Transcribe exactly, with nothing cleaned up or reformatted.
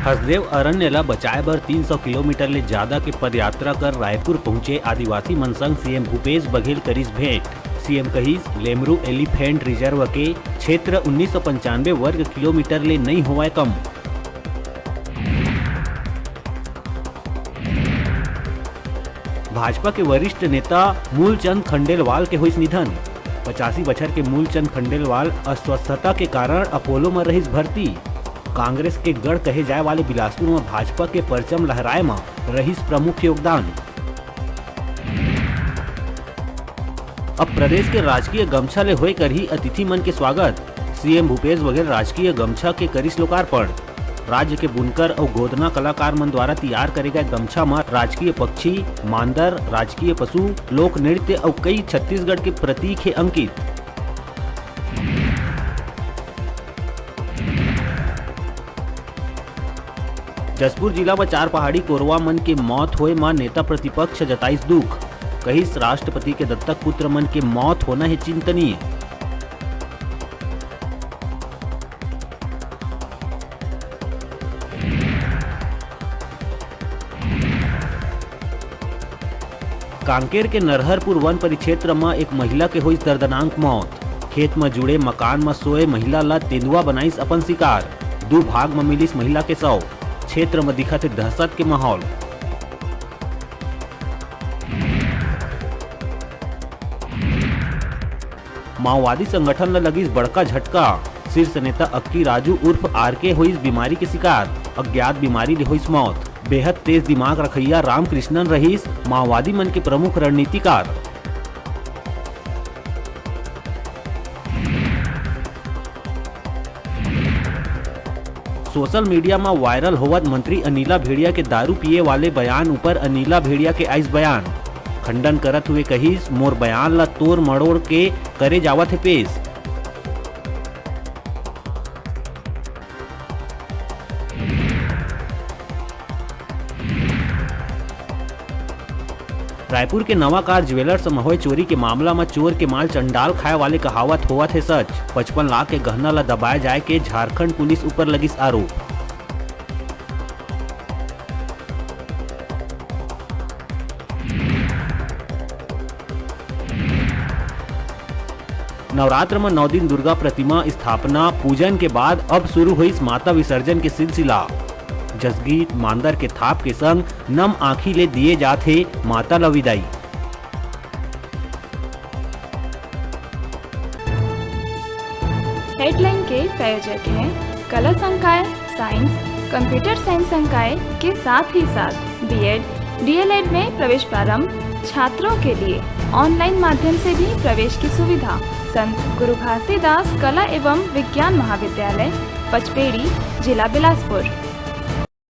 हसदेव अरण्य ल बचाए बर तीन सौ किलोमीटर ले जादा के पदयात्रा कर रायपुर पहुंचे आदिवासी मन संग सीएम भूपेश बघेल करिस भेंट। सीएम कहिस, लेमरू एलिफेंट रिजर्व के क्षेत्र उन्नीस सौ पंचानवे वर्ग किलोमीटर ले नइ होवय कम। भाजपा के वरिष्ठ नेता मूलचंद खंडेलवाल के होइस निधन। पचासी बछर के मूलचंद खंडेलवाल अस्वस्थता के कारण अपोलो म रहिस भर्ती। कांग्रेस के गढ़ कहे जाए वाले बिलासपुर म भाजपा के परचम लहराए म रहिस प्रमुख योगदान। अब प्रदेश के राजकीय गमछा ले होए करही अतिथि मन के स्वागत। सीएम भूपेश बघेल राजकीय गमछा के करिस लोकार्पण। राज्य के बुनकर अउ गोदना कलाकार मन द्वारा तैयार करे गए गमछा म राजकीय पक्षी, मांदर, राजकीय पशु, लोक नृत्य अउ कई छत्तीसगढ़ के प्रतीक हे अंकित। जशपुर जिला म चार पहाड़ी कोरवा मन के मौत होए म नेता प्रतिपक्ष जताइस दुख, कहिस राष्ट्रपति के दत्तक पुत्र मन के मौत होना हे चिंतनीय। कांकेर के नरहरपुर वन परिक्षेत्र म एक महिला के होइस दर्दनाक मौत। खेत म जुड़े मकान म सोए महिला ल तेंदुआ बनाइस अपन शिकार। दू भाग म मिलिस महिला के शव। क्षेत्र म दिखत हे दहशत के माहौल। माओवादी संगठन ल लगिस बड़का झटका। शीर्ष नेता अक्की राजू उर्फ आरके होइस बीमारी के शिकार। अज्ञात बीमारी ले होइस मौत। बेहद तेज दिमाग रखइया रामकृष्णन रहिस माओवादी मन के प्रमुख रणनीतिकार। सोशल मीडिया म वायरल होवत मंत्री अनिला भेड़िया के दारू पिए वाले बयान ऊपर अनिला भेड़िया के आइस बयान। खंडन करत हुए कहिस, "मोर बयान ल तोड़ मरोड़ के करे जावत हे पेश।" रायपुर के नवा कार ज्वेलर्स म होए चोरी के मामला म चोर के माल चंडाल खाए वाले कहावत होवत हे सच। पचपन लाख के गहना ल दबाए जाए के झारखंड पुलिस ऊपर लगिस आरोप। नवरात्र म नौ दिन दुर्गा प्रतिमा स्थापना पूजन के बाद अब शुरू होइस माता विसर्जन के सिलसिला। जसगीत मांदर के थाप के संग नम आंखी ले दिए जात हे माता ल विदाई। हेडलाइन के प्रायोजक हैं कला संकाय, साइंस, कंप्यूटर साइंस संकाय के साथ ही साथ बीएड, डीएलएड में प्रवेश प्रारंभ, छात्रों के लिए ऑनलाइन माध्यम से भी प्रवेश की सुविधा। संत गुरु घासीदास कला एवं विज्ञान महाविद्यालय, पचपेड़ी, जिला बिलासपुर।